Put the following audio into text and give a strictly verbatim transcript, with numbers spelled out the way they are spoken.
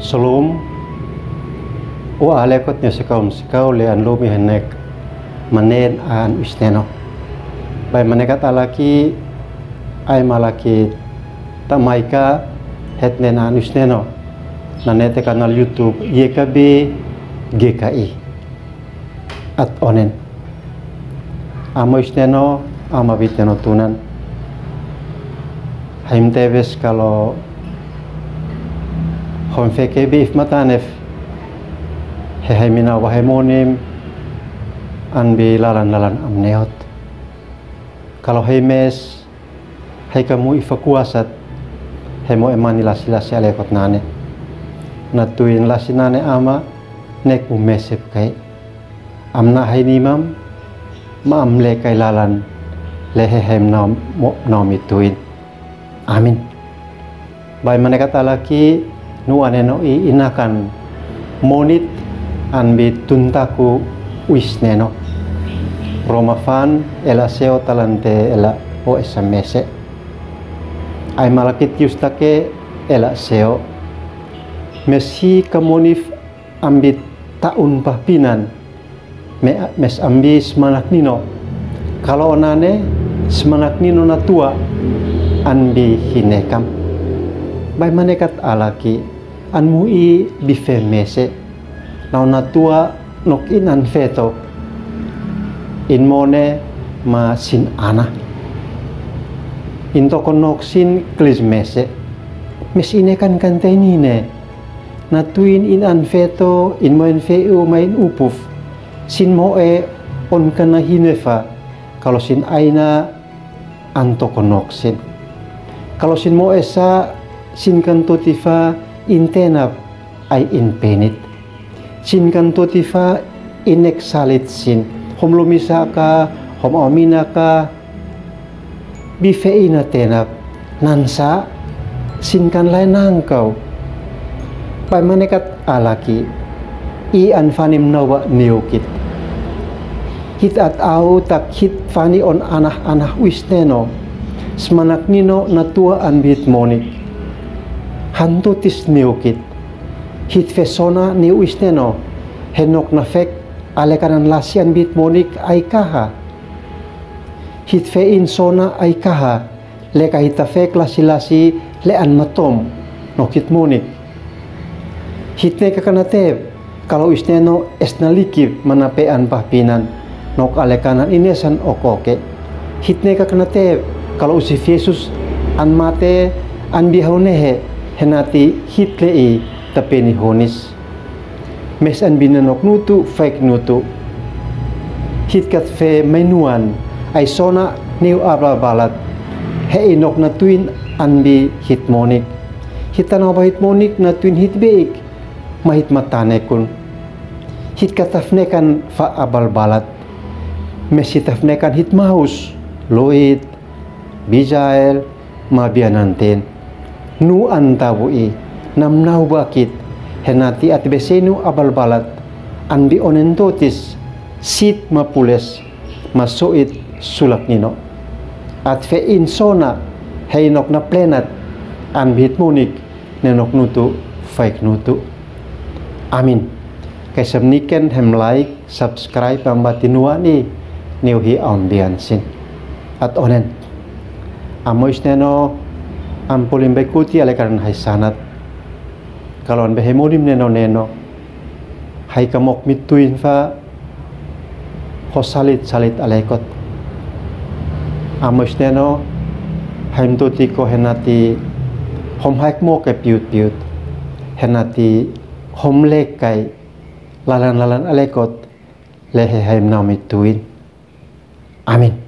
Shalom. U alekot ne sikau sikau le an lumi henek manen an wisneno. Bai manekat alaki ai malaki tamaika hetnen an wisneno. Nane te kanal YouTube Y K B G K I. At onen. Amo isneno, ama biteno tunan. Haim tebes kalo hom feke bi if matanef. He haimina wa haimonim an bi lalan lalan amneot. Kalo haimes Haika mu ifa kuasat, hemo emani lasi lasi alekot nane. Na tuin lasi nane ama, nek mu mesep kai. Amna hai nimam, ma am le kai lalan, le he hem naom, mo, naomi tuin. Amin. Bai manekat alaki, Nu aneno i inakan monit an bi tuntaku uisneno. Roma fan ela seo talante ela o esa mese. Ai malakit yustake ela seo. Mesi kamonif an bi taun pahpinan. Me, mes an bi smanak nino. Kalo onane smanak nino natua an bi hinekam. Bai manekat alaki an mu i bi fe mese. Nau natua nok in an feto. In mone ma sin ana. In toko nok sin klis mese. Mes inekan kan teinine. Na tuin in an feto, in moen feu ma in upuf. Sin moe on kana hinefa, kalo sin aina an toko nok sin. Kalo sin moe sa, sin kan totifa in tenap ai in penit. Sin kan totifa in ek salit sin. Hom lumisa ka, hom amina ka, Bi fe ina tenap, nan sa, sin kan lai nangkau. Bai manekat alaki, i an fani mnau ba niukit. Hit at au tak hit fani on anah anah uisneno. Smanak nino natua an bit monik. Han totis niukit. Hit fe sona ni uisneno. Henok na fek alekanan lasi an bit monik ai kaha. Hit fe in sona ai kaha, le ka hit ta fek lasi lasi le an matom, nok hit monik. Hit ne ka kana teb, kalo isneno esna likip mana pe an pahpinan, nok alekanan inesan okoke. Hit ne ka kana teb, kalo usi Yesus an mate an bihau nehe, henati hit le i ta peni honis. Mes an bi nenok nutu, faik nutu. Hit kat fe menuan, ai sona neu abal balat. He inok na tuin an bi hit monik. Hit tanau ba hit monik na tuin hit beik, ma hit matanekun. Hit kat tafnekan fa abal balat. Mes hit tafnekan hit maus, loit, bijael, ma bianan ten. Nu an tabu i, nam nau bakit, henati at besenu abal balat, an bi onen totis, sit ma pules, ma soit sulak nino. At fe in sona, he inok na plenat, an bi hit monik, nenok nutu, faik nutu. Amin. Kaisam niken hem like, subscribe amba tinua ni, niu hi ambian sin. At onen. Amo isneno, am pulim bekuti alekanan hai sanat. Kalon behemonim neno neno. Hai kamok mituin fa, ho salit salit alekot. Amo isneno, haim totiko henati, hom haik moke piut piut. Henati, hom lekai, lalan lalan alekot, le he haim naomi tuin. Amin.